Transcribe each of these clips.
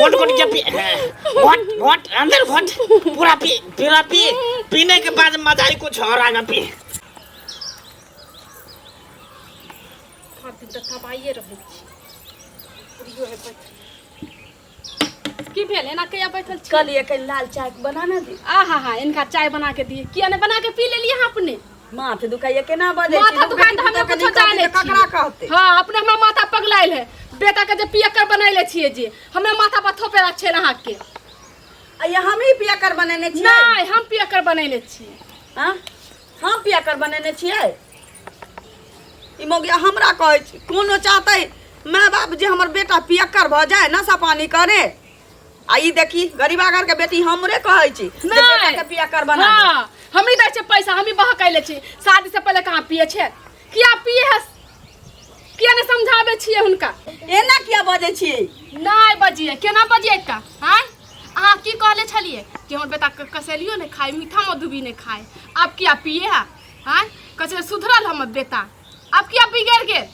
घोट घोट के पी, घोट घोट अंदर घोट, पूरा पी, पूरा पी। पीने के बाद मजा ही कुछ और आएगा। पी। हर दिन तऽ तबाइए रहै छी। बुढ़ियो है बैठल। की भेल, एना किया बैठल छी? कहलिए कनि लाल चाय बना ने दी। आ हा हा, इनका चाय बना के दिए? किया ने बना के पी लेलिए अहाँ अपने? माथ दुखाइए, केना बजै छी? माथा दुखाइ तऽ हमे कुछो जानै छी। ककरा कहते? हाँ, अपने हमरा माथा पगलायल है। बेटा के जे पियक्कर बनैले छियै, जे हमरा माथा पर थोपे छै अहाँके। आ हम ही पियक्कर बनेने छियै? नहि, हम पियक्कर बनैले छियै। हाँ, हम पियक्कर बनेने छियै? ई मौगिया हमरा कहै छै। कोनो चाहतै माय बाप जे हमर बेटा पियक्कर भऽ जाय, नशा पानी करे? आ ई देखी, गरीबा घर के बेटी हमरे कहै छी जे बेटा के पियक्कर बना दे। हाँ, हमही दै छियै पैसा, हमही बहकैले छी। शादी से पहिले कहाँ पिए छै? किया पिए है? किया ने समझाबै छियै हुनका? एना किया बजै छियै? नहि बजियै, केना बजियै का? आँय, अहाँ की कहले छलियै कि हमर बेटा के कसैलियो नहि खाय, मीठा मधुबी नहि खाय। आब किया पिए है? आँय, कहै छलै सुधरल हमर बेटा, आब किया बिगड़ि गेल?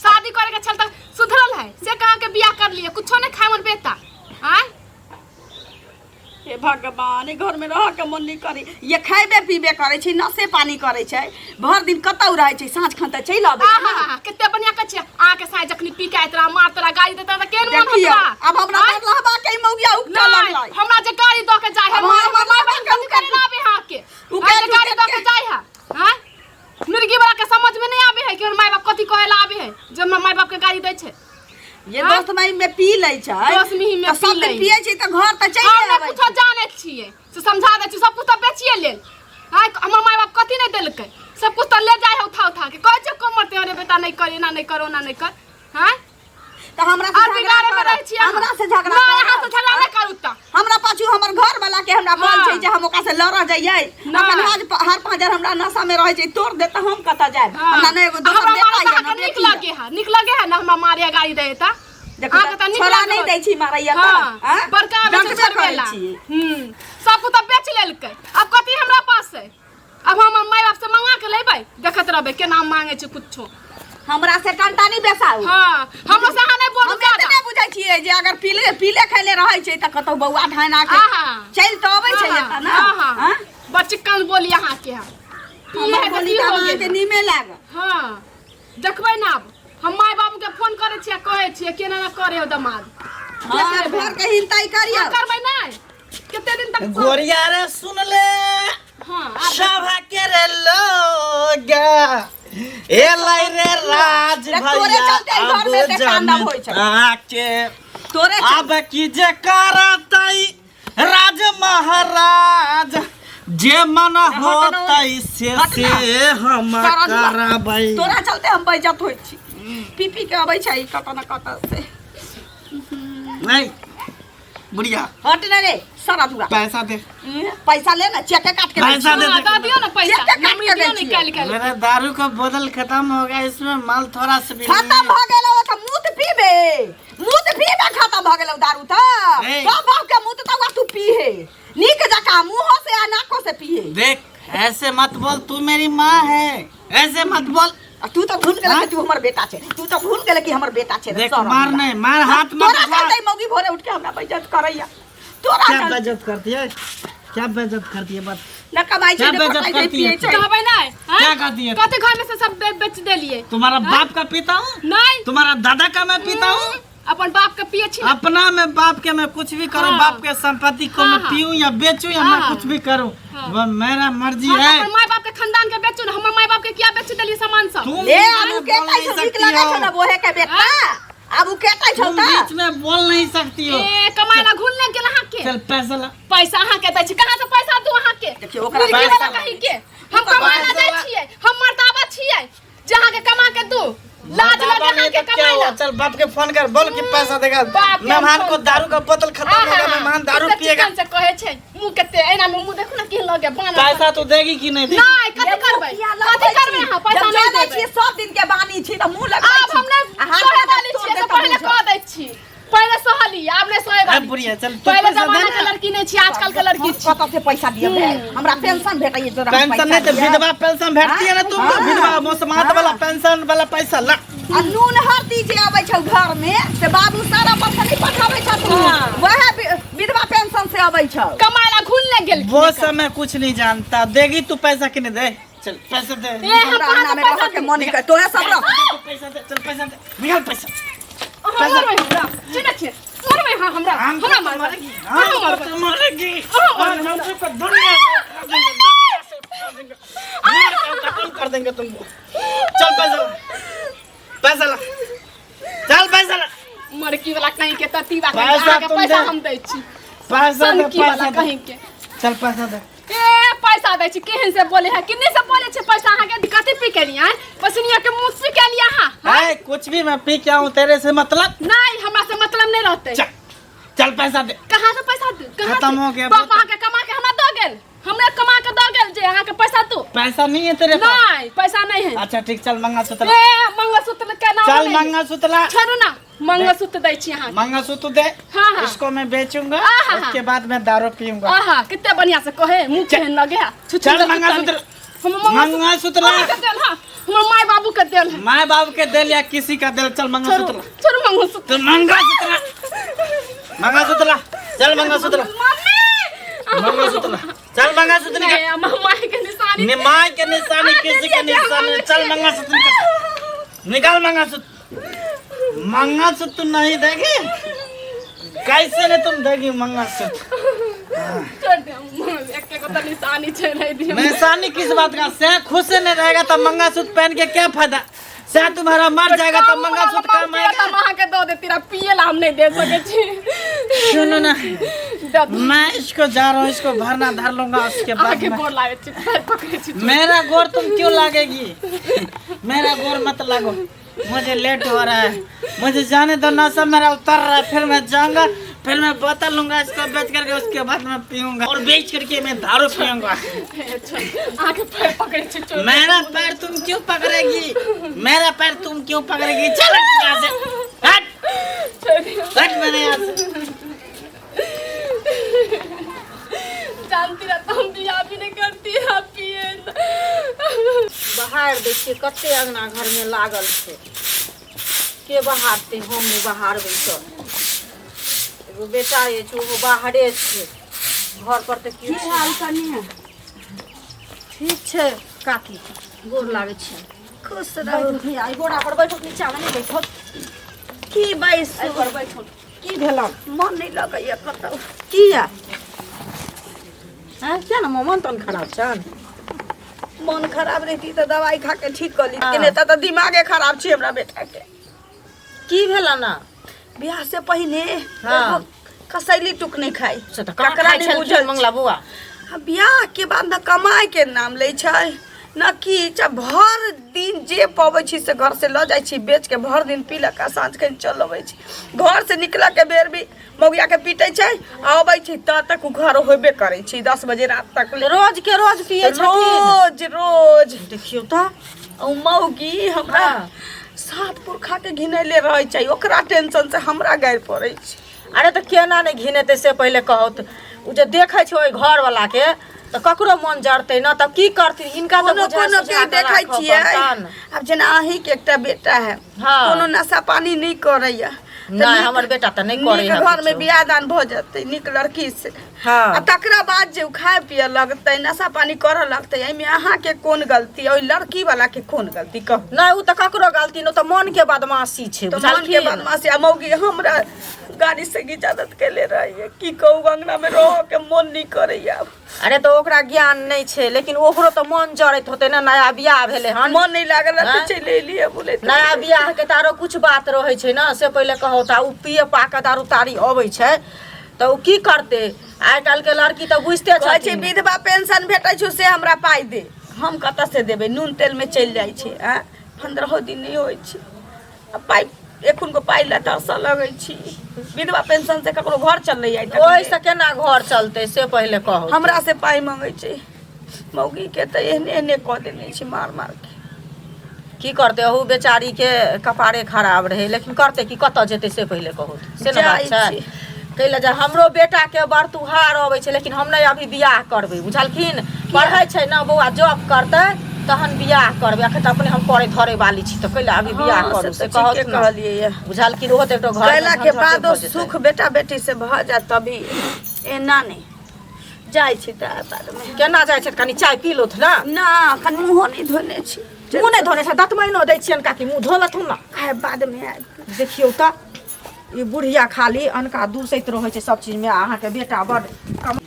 शादी करे के छल तऽ सुधरल है से कहाँ के बियाह कर लिए, कुछो नहीं खाए हमर बेटा। आँय। हे भगवान, ई घर में रह के मन नहीं करी। ये खाइबे पीबे करे छै, नशे पानी करे छै, भर दिन कतौ रहै छै, साँझ खन तऽ चलि अबै। आहा, कते बढ़िया कहै छियै। अहाँके साँझ जखनी पी के आइत रहा, मार तोरा गाली देता तऽ केहन मन होत देखियौ रहा? आब हमरा आँय? मरलहबा के ई मौगिया उपटऽ नहि, लगलै। हमरा जे गाली दऽ के जाइ है, आब मार हमरा हमर माय बहिन मरलहबा कथी करे ला आबे अहाँके? उकेट आँय, जे गाली दऽ के उकेट जाइ है। आँय, मिर्गी वाला के समझ में नहीं आबे है कि हमर माय बाप कथी कहे ला आबे है, जे हमर माय बाप के गाली दै छै। ये दोस्त माई में पी लै छै, दोस्त मिही में तऽ सब पी दिन लै। पियै छै तऽ घर तऽ चलि हम नहि आबै। कुछो जानै छियै से समझा दै छी। सब कुछ तऽ बेचिए लेल। आँय, हमर माय बाप कथी नहि देलकै? सब कुछ तऽ ले जाइ है उठा उठा के। कहै छै कमर ते, अरे बेटा नहि कर, एना नहि कर, ओना नहि कर। आँय, तऽ हमरा से आर झगड़ा बिगाड़े में करब। रहै छी अहाँ। हमरा से झगड़ा नहि, अहाँ करब। से झगड़ा नहि करू तऽ। हमरा पाछू हमर घर वाला के हमरा बोल छै हाँ। जे हम ओकरा से लड़ जइयै। नहि। अखन हर पाँजर हमरा नशा में रहै छै, तोड़ दे तऽ हम कतऽ जायब? हाँ। हमरा नहि एगो दोसर हमरा बेटा मारे यऽ तऽ ने अहाँके नीक बेटी यऽ। लगे है? नीक लगे है ना हमरा मारे गाली दे तऽ? देखो अहाँके तऽ नीक छोड़ा लगे नहि होत। दै छी मारैया तऽ। हाँ, हाँ? बड़का आबै छै डँटबे करै छोड़बेला। छी। सब कुछ तऽ बेच लेलकै, आब कथी हमरा पास है? अब हम माय बाप से मंगा के लेबै, देखत रहबै केना हम मांगे छी कुछो। हमरा से टंटा नहीं बेसाउ। हाँ, हमरो से अहाँ नहीं बोलू हम ज्यादा। एतने बुझै छियै जे अगर पीले पीले खैले रहै छै तऽ कतौ बौआ ढाना के आहा। चलि तऽ अबै छै एतऽ ने। हाँ हाँ। हाँ? बचकन बोली अहाँ के हम पिए हमर है तऽ बोली की तऽ हो अहाँके गेल? नीमे लागल। हाँ, देखबै ने। आब हम माय बाबू के फोन करै छियै, कहै छियै केना ना करे हो दमाद। हाँ, घर के हिनताई करियौ। करबै नहि, कते दिन तक गोरिया रे सुन ले। हाँ, आब सभा के रे लोग एलै रे राज रे, तोरे भैया चलते एहि अब घरमे एते तांडव होइ छै। जनता के तोरे अब की जे करतै राज महाराज, जे मन होतै से हट से ना। हम सारा दुआ। करबै। तोरा चलते हम बेइज्जत होइ छी। पी पी के अबै छै कतऽ न कतऽ से। नहीं बुढ़िया। हट ने रे सारा दुआ। पैसा दे। पैसा ले ना, चेके काट के दै पैसा छी। दे। हाँ, दऽ दियौ ने पैसा। चेके काट नमरी के दियौ दै ने छियै। निकालि निकालि। मेरा दारू का बोतल खत्म हो गया, इसमें माल थोड़ा सा भी नहीं खत्म है। भऽ गेल ओ तऽ मुँह पीबे, मुँह पीबे खत्म भऽ गेल दारू तऽ। ए। सब बाप के मुँह तऽ तू पीहे नीक जकाँ, मुँहो से आ नाको से पीहे। देख, ऐसे मत बोल, तू मेरी माँ है, ऐसे मत बोल। आ तू तऽ भूल गेल कि तू हमर बेटा छै। तू तऽ भूल गेल कि हमर बेटा छै रे। देख सर मार हमरा। नहीं मार, हाथ मत तोरा उठा। चलते मौगी भोरे उठ के हमरा बेइज्जत करैया तोरा क्या चलते। बेइज्जत करती है? क्या बेइज्जत करती है? बस न कमाई छै क्या न बेइज्जत कमाई छै करती है? पिए छै। कहबै नहि? आँय? क्या कहती है? कथी घर में से सब बेच देलियै? तुम्हारा बाप का पीता हूँ? नहीं। तुम्हारा दादा का मैं पीता हूँ? अपन बाप के पिए छी। अपना में बाप के मैं कुछ भी करूँ। हाँ। बाप के संपत्ति को मैं हाँ, हाँ। पीऊँ या बेचूँ या मैं हाँ। कुछ भी करूँ, हाँ। वह मेरा मर्जी हाँ, तऽ है। अपन माय बाप के खानदान के बेचू ने, हमर माय बाप के किया बेच देलियै सामान सब? तुम ए बीच आब में उ बोल केतै नहीं छौ नीक सकती लगै छौ हो। ने बोहे के बेटा? आब उ केतै छौ तुम तऽ बीच में बोल नहीं सकती हो। ए, कमाय ला घुल नहि गेल अहाँके? चल पैसा ला। पैसा अहाँके दै छी? कहाँ से पैसा दू अहाँके? देखियौ, ओकरा मुर्गी वाला पैसा- कही के हम कमाय ला जाइ छियै? हम मर्दाबा छियै जे अहाँके कमा के दू? लाज लगे बाबा नहीं अहाँके तो क्या कमाय हुआ? ला? चल बाप के फोन कर, बोल कि पैसा देगा। बाप के मेहमान हम को फोन दारू का बोतल खत्म हो गया, आहा, मेहमान दारू कते पिएगा। चिकन से कहै छै, मुँह कते एना में मुँह देखू ने केहन लगे बानर। पैसा तो देगी कि नहीं देगी? नहि, कथी करबै? कथी करबै अहाँ? पैसा जब नहि जानै देबै। छियै सब दिन के बानी छी तऽ मुँह लगबै आब छी। हम नहि आ हाथ सहे पर वाली तोड़ छियै से देत तऽ पहिले बुझब। कह दै छी। पहिले सहली, आब नहि सहे वाली। बुढ़िया, चल, तू पहिले पैसा दे जमाना ना। के लड़की नहि छी, आजकल के लड़की छी। कतऽ से पैसा दियौ रे? हमरा पेंशन भेटैए तोरा हम पेंशन पैसा नहीं तो दियौ? विधवा पेंशन भेटती है ना तुमको? हाँ। विधवा मोसमात वाला पेंशन वाला पैसा ला। आ नून हरदी जे अबै छौ घर में से बाबू सारा पैसा नहीं पठाबै छथुन। हाँ। वएह अबै छौ कमाय ला घुन ले गेल वो सब मैं कुछ नहीं जानता देगी तू पैसा कि नहीं दे चल पैसा दे ए हम हमरा कहाँ अंगना से में पैसा रहऽ के मन नहीं करे तोरा सब रह तू पैसा दे चल पैसा दे निकाल पैसा अहाँ मरबै हमरा चिन्है छियै मरबै अहाँ हमरा हम हमरा मारबै मारेगी अहाँ हम मारबै तो मारेगी हाँ, आज हम तुमको दुनिया से उठा देंगे, दुनिया से उठा देंगे। मार के खत्म कर देंगे तुमको चल पैसा ला पैसा ला चल पैसा ला मरकी वाला कहीं के ततीवा कहीं के, पैसा अहाँके तुम पैसा दे। हम दै छी पैसा दे सनकी वाला पैसा दे कहीं के चल पैसा दे ए पैसा दै छी केहन से बोले है किन्ने से बोले छै पैसा अहाँके कथी पी के लिए पसनिया के मुँह पी के लिए अहाँ हाँ? ए, कुछ भी मैं पी के आऊं तेरे से मतलब नहीं हमरा से मतलब नहीं रहते चल चल पैसा दे कहाँ से पैसा दू कहाँ खत्म से? हो गया, बाप बहुत- अहाँके कमा के हमरा दऽ गेल हमरा कमा के दऽ गेल जे अहाँके पैसा दू पैसा नहीं है तेरे पास नहीं पैसा नहीं है अच्छा ठीक चल मंगलसूत्र ए मंगलसूत्र के नाम चल नहीं। मंगलसूत्र ला छोड़ू ना मंगलसूत्र दै छी अहाँके मंगलसूत्र दे हाँ, हाँ। इसको मैं बेचूंगा हाँ, हाँ, हाँ। उसके बाद मैं दारू पीऊंगा आहा कितने बढ़िया से कहे मुंह केहन लगे है चल मंगलसूत्र हम मंगलसूत्र ला। अहाँके देल है हमर माय बाबू के देल है माय बाप के दिल या किसी का दिल चल छोड़ू मंगलसूत्र ला। छोड़ू मंगलसूत्र चल मंगलसूत्र ला। मंगलसूत्र ला चल मंगलसूत्र ला। मम्मी मंगलसूत्र ला। चल मंगलसूत्र निकाल नहीं हम माय के निशानी ने माय के निशानी हाँ, किसी के दे दिए, निशानी हम चल मंगलसूत्र निकाल निकाल मंगलसूत्र मंगलसूत्र नहीं देगी कैसे ने तुम देगी मंगलसूत्र छोड़ दे एक एक तो निशानी छै नहीं दिए निशानी किस बात का से खुश नहीं रहेगा तब मंगलसूत्र पहन के क्या फायदा से तुम्हारा मर जाएगा तब मंगलसूत्र काम आएगा हम अहाँके दऽ देती रह पिए ला हम नहीं दे सकै छी सुनो ना दऽ दू। मैं इसको जा रहा हूँ इसको भरना धर लूंगा उसके बाद अहाँके मैं- गोर लागै छी पैर पकड़ै छी मेरा गोर तुम क्यों लागेगी मेरा गोर मत लागो मुझे लेट हो रहा है मुझे जाने दो नशा मेरा उतर रहा है फिर मैं जाऊंगा फिर मैं बोतल लूंगा इसको बेच करके उसके बाद मैं पीऊंगा और बेच करके मैं दारू पीऊंगा हे, छोड़। अहाँके पैर पकड़ै छी छोड़। मेरा पैर तुम क्यों पकड़ेगी मेरा पैर तुम क्यों पकड़ेगी चल हट यहाँ से हट छोड़ दियौ। हट मेरे यहाँ से जानती रहता हम बियाह भी नहीं करती आप पिए बहार दै छियै कते अङ्गना घरमे लागल छै के बहारतै हम नहि बहारबै तऽ एगो बेटा अछि ओहो बाहरे छै घर पर तऽ केओ की हाल कनिया ठीक छै काकी गोर लागै छै खुश रहू बैठू भैया एहि गोरा पर बैठू नीचामे नहि बैठू की बैसू एहि पर बैठू की भेलौ मन नहि लगैया कतौ किया आँय किया ने मन तन खराब छनि मन खराब रहती तऽ दवाई खा के ठीक कऽ ली हाँ। नहि तऽ दिमागे खराब छै हमरा बेटा के की भेला ना बियाह से पहिने हाँ। एगो कसैली टुक नहीं खाई से तऽ कहाँ ककरा खाइ नहि छलखिन बुझल मंगला बौआ आ बियाह के बाद न कमाए के नाम लै छै न किछु आ भरि दिन जे पबै छी से घर से लऽ जाइ छी बेच के भरि दिन पीलक आ साँझ कनि चल अबै छी घर से निकलऽ के बेर भी मौगिया के पीटै छै आ अबै छै त तक उ घर होबे करै छै 10 बजे रात तक ले रोज के रोज पिए छथिन रोज रोज देखियौ तऽ ओ मौगी हमरा हाँ। सात पुरखा के घिनैले रहै छै ओकरा टेंशन से हमरा गारि पड़ै छै अरे तऽ केना नहि घिनेतै से पहिले कहू तऽ ओ जे देखै छै ओहि घरवला के तऽ ककरो मन जरतै ने तब की करथिन हिनका तऽ कोनो बुझा कोनो के सुझा कऽ देखै राखऽ छियै पड़तनि। आब जेना अहींके एकटा बेटा है हाँ। कोनो नशा पानी नहि करैया तऽ नहि, नीक- हमर बेटा तऽ नहि करैए नीक घर में किछो। बियाह दान भऽ जेतै नीक लड़की से हाँ। आ तकरा बाद जे उ खाय पिए लगतै नशा पानी करऽ लगतै एहिमे अहाँके कोन गलती ओहि लड़की वाला के कोन गलती कहू नहि ओ तऽ ककरो गलती नहि ओ तऽ मन के बदमाशी छै तऽ मन के बुझलखिन बदमाशी आ मौगी हमरा गाड़ी से इजाजत केले रहैया की कहू अंगना में रहऽ के मन नहि करैया आब। अरे तऽ ओकरा ज्ञान नहि छै लेकिन ओकरो तऽ मन जरैत होतै ने नया बियाह भेलै हन मन नहि लागल तऽ आँय? चलि एलियै बोले नया बियाह के तऽ आरो कुछ बात रहै छै ने से पहिले कहू तऽ उ पिए पा कऽ दारू तारी अबै छै तऽ उ की करतै आइ काल्हि के लड़की तऽ बुझिते कहै छै छथिन विधवा पेंशन भेटै छौ से हमरा पाइ दे हम कतऽ से देबै नून तेलमे चलि जाइ छै आँय 15 दिन नहि होइ छै आ पाइ एखुनको पाइ लए तरसऽ लगै छी विधवा पेंशन से ककरो घर चललै आइ तक ओहिसँ केना घर चलतै से पहिले कहू हमरा से पाइ मंगै छै मौगी के तऽ एहने एहने कऽ देने छै मार मार के की करतै ओहू बेचारीके कपारे खराब रहै लेकिन करतै की कतऽ जेतै से पहिले कहू से ने बात जाइ छै छी। कै लए जे हमरो बेटाके बड़ तुहार अबै छै लेकिन हम नहि अभी बियाह करबै बुझलखिन पढ़ै छै ने बौआ जॉब करतै तहन बियाह करबै अखन तऽ अपने हम करै धरै वाली छी तऽ कैला अभी बियाह हँ, करू से से तऽ कहत ठीके ने कहलियै बुझलखिन ओहो तऽ एकटो घर कयला के बादो सुख बेटा बेटी से भऽ जायत तभी एना नहि जाइ छी तऽ बादमे। केना जाइ छै? कनि चाय पी लोथ ने। ना, एखन मुँहो नहि धोने छी। मुँह नहि धोने छै? दतमैनो दै छियनि काकी, मुँह धो लथुन ने। आइ बादमे आयब। देखियौ तऽ ई बुढ़िया खाली अनका दूसैत रहै छै सब चीजमे, आ अहाँके बेटा बड कम।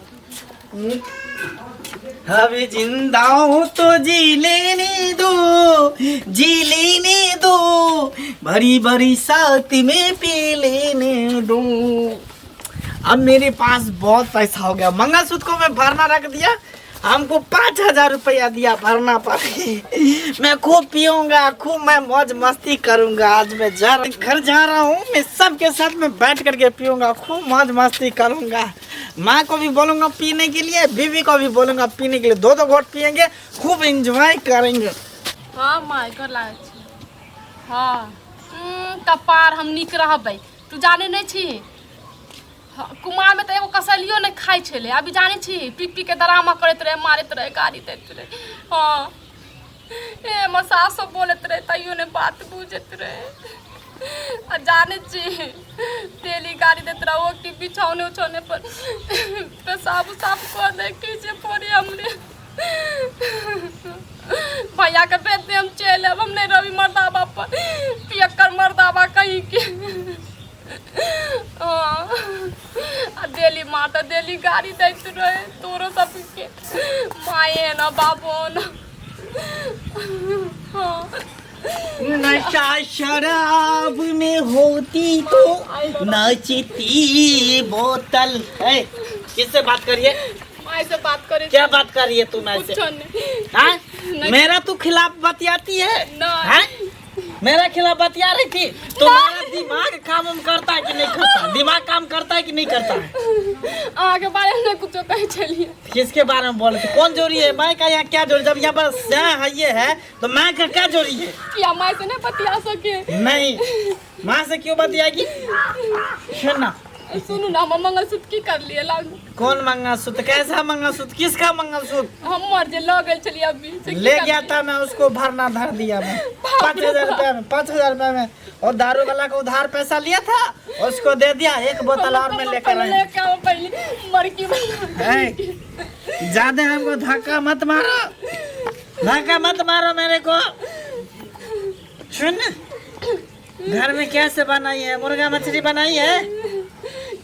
अभी जिंदा हूँ तो जी लेने दो, जी लेने दो, भरी भरी साथ में पी लेने दो। अब मेरे पास बहुत पैसा हो गया। मंगलसूत्र को मैं भरना रख दिया, हमको 5000 रुपया दिया भरना पर। मैं खूब पीऊंगा, खूब मैं मौज मस्ती करूंगा। आज मैं जा घर जा रहा हूँ, मैं सबके साथ में बैठ करके पीऊंगा, खूब मौज मस्ती करूंगा। माँ को भी बोलूंगा पीने के लिए, बीवी को भी बोलूंगा पीने के लिए। दो दो घोट पियेंगे, खूब एंजॉय करेंगे। हँ माय, गोर लागै छी। हँ, कपार हम नीक रहबै, तू जाने नहि छी। हँ, कुमारमे तऽ एगो कसैलियो नहि खाइ छलै, अभी जानै छी पी पी के डरामा करैत रहै, मारैत रहै, गाली दैत रहै। हँ, हे हमर सास सब बोलैत रहै तैयो नहि बात बुझैत रहै। आ जानै छी डेली गाली दैत रहै कि बिछौने उछौने पर पेशाब उसाब कऽ दै की जे पड़े हमरे। भैया के भेज दे, हम चलि आयब, हम नहि रहबी मर्दाबा पर, पियक्कर मर्दाबा कहीं के। हँ, आ डेली माँ तऽ डेली गाली दैत रहै तोरो सबके, माये न बाबो न। हँ। नशा शराब में होती तो नाचती बोतल है। किससे बात करिए? माय से बात करे। क्या बात कर रही है तुम ऐसे? कुछो नहीं। हाँ? नहीं। मेरा तू खिलाफ बतियाती है? नहीं। हाँ? मेरा खिलाफ बतिया रही थी? तुम्हारा दिमाग काम उम करता है कि नहीं करता? दिमाग काम करता है कि नहीं करता है? अहाँके बारे में कुछो कहै छलियै। किसके बारे में बोले थे? कौन जोरी है माँ का यहाँ? क्या जोरी? जब यहाँ पर यहाँ है ये है तो माँ का क्या जोरी है? किया, माय से नहीं बतिया सके? नहीं, माँ से क्यों बतियाएगी? सुन ना। सुनू ना, हम मंगलसूत्र की करलियै लागू? कौन मंगलसूत्र? कैसा मंगलसूत्र? किसका मंगलसूत्र? हमर जे लऽ गेल छलियै अभी से की ले गया करलियै? था मैं उसको, भरना धर दिया मैं 5000 रुपया में, 5000 रुपया में। और दारू वाला को उधार पैसा लिया था, उसको दे दिया। एक बोतल और मैं लेकर आया। लेके आओ पहले मरकी बना। है, ज्यादा हमको धक्का मत मारो, धक्का मत मारो मेरे को। सुन, घर में कैसे बनाई है? मुर्गा मछली बनाई है?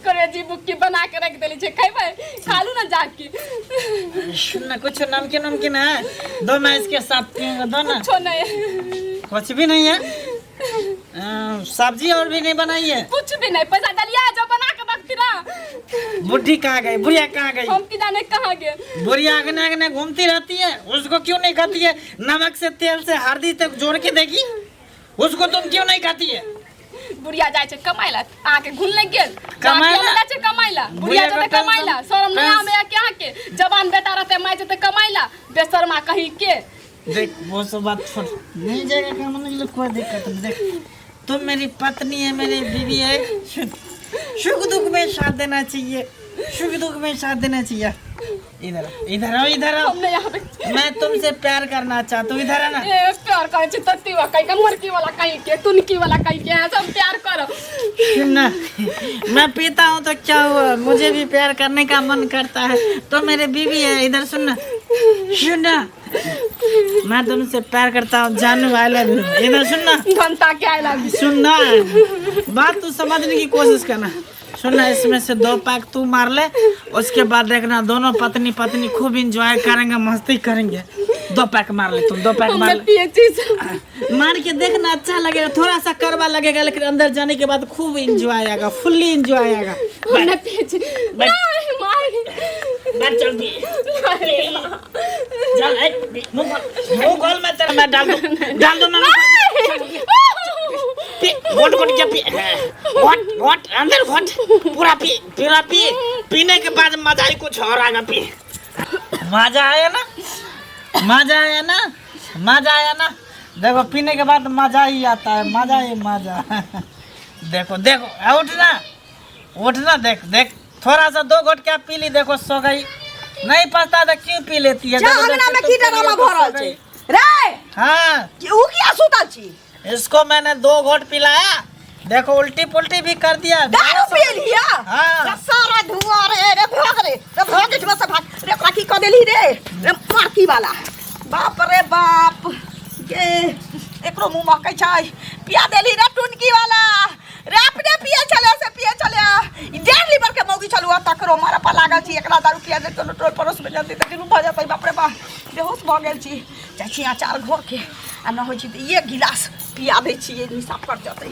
करेजी बुक्की बना के रख देली छै, खेबै? खा लू ना जाके। सुन ना, कुछ नमकीन नमकीन है? दो, मैं इसके साथ पीऊंगा, दो ना। कुछो नहीं। कुछ भी नहीं है? सब्जी और भी नहीं बनाई है? कुछ भी नहीं। पैसा डलिया जो बना के रखती ना। बुढ़ी कहाँ गई? बुढ़िया कहाँ गई? हम की जाने कहाँ गए। बुढ़िया अगने अगने घूमती रहती है, उसको क्यों नहीं खाती है? नमक से तेल से हल्दी तक जोड़ के देगी उसको, तुम क्यों नहीं खाती है? बुढ़िया जाइ छै कमाइ ला, अहाँके घुल नहि गेल? कमाइ ला? जाइ छै कमाइ ला बुढ़िया। बुढ़िया जेतै के कमाइ ला, शरम नहि आबै कि अहाँके? जवान बेटा रहतै, माय जेतै कमाइ ला, बेशर्मा कहीं के। देख, वो सब बात छोड़, नहीं जाएगा कमाने के लिए, कोई दिक्कत नहीं। देख, तुम मेरी पत्नी है, मेरी बीवी है। सुख सुख दुख में साथ देना चाहिए, सुख दुख में साथ देना चाहिए। इधर आओ, इधर आओ, इधर आओ। हम नहि आबै छी। मैं तुमसे प्यार करना चाहता हूँ, इधर आना। ए, प्यार करै छी तत्ती वा कहीं के, मुर्गी वाला कहीं के, तुनकी वाला कहीं के, सब प्यार करो। सुन ना, मैं पीता हूँ तो क्या हुआ? मुझे भी प्यार करने का मन करता है। तो मेरे बीवी है, इधर सुन ना, सुन ना, मैं तुमसे प्यार करता हूँ जानू, I love you. इधर सुन ना। घंटा के I love you. सुन ना, बात तू समझने की कोशिश करना। सुन ना, इसमें से दो पैक तू मार ले, उसके बाद देखना दोनों पत्नी पत्नी खूब इंजॉय करेंगे, मस्ती करेंगे। दो पैक मार ले तुम, दो पैक हम मार नहि ले। पिए छी सब। मार के देखना, अच्छा लगेगा, थोड़ा सा कड़वा लगेगा, लेकिन अंदर जाने के बाद खूब इंजॉय आएगा, फुल्ली इंजॉय आएगा। हम नहि पिए छी। नहीं माय। बैठ, चल पी, चल। ए, मुंह खोल, मुंह खोल, मैं तेरा मैं डाल दूं, डाल दूं मैं मुंह खोल। पी, घोट घोट के पी, घोट घोट, अंदर घोट, पूरा पी, पूरा पी। पीने के बाद मजा ही कुछ और आएगा। पी, मजा आया ना? मजा आया ना? मजा आया ना? देखो, पीने के बाद मजा ही आता है, मजा ही मजा। देखो देखो, उठना, उठना, देख देख, थोड़ा सा दो घोट क्या पी ली, देखो सो गई। नहीं पछता तो क्यों पी लेती है? जा। देखो, अंगना में देखो, की तुम पी डरामा ली तो भऽ रहल सो गई। छै रे? हाँ। कि उ किया सुतल छी? इसको मैंने दो घोट पिलाया, देखो उल्टी पुल्टी भी कर दिया। दारू पिए लिया। हाँ। रे सारा धुआं रे, रे भाग रे, रे भाग इठमा से भाग रे। ओकरा की कऽ देली रे, रे मारकी वाला। बाप रे बाप, गे एकरो मुंह महकै छै। पिया देली रे टुनकी वाला रे। अपने पिए छले से पिए छले। ई 1.5 लीटर के मौगी छलु, तकरो मारा पर लागल छी। एकरा दारू पिया दे तो टोल पड़ोस में जल्दी तऽ जुलूम भऽ जेतै। बाप रे बाप, बेहोश भऽ गेल छी। जाइ छी अचार घोर के आ न होइ छी तऽ एक गिलास पिया दै छियै, निशा पड़ जेतै।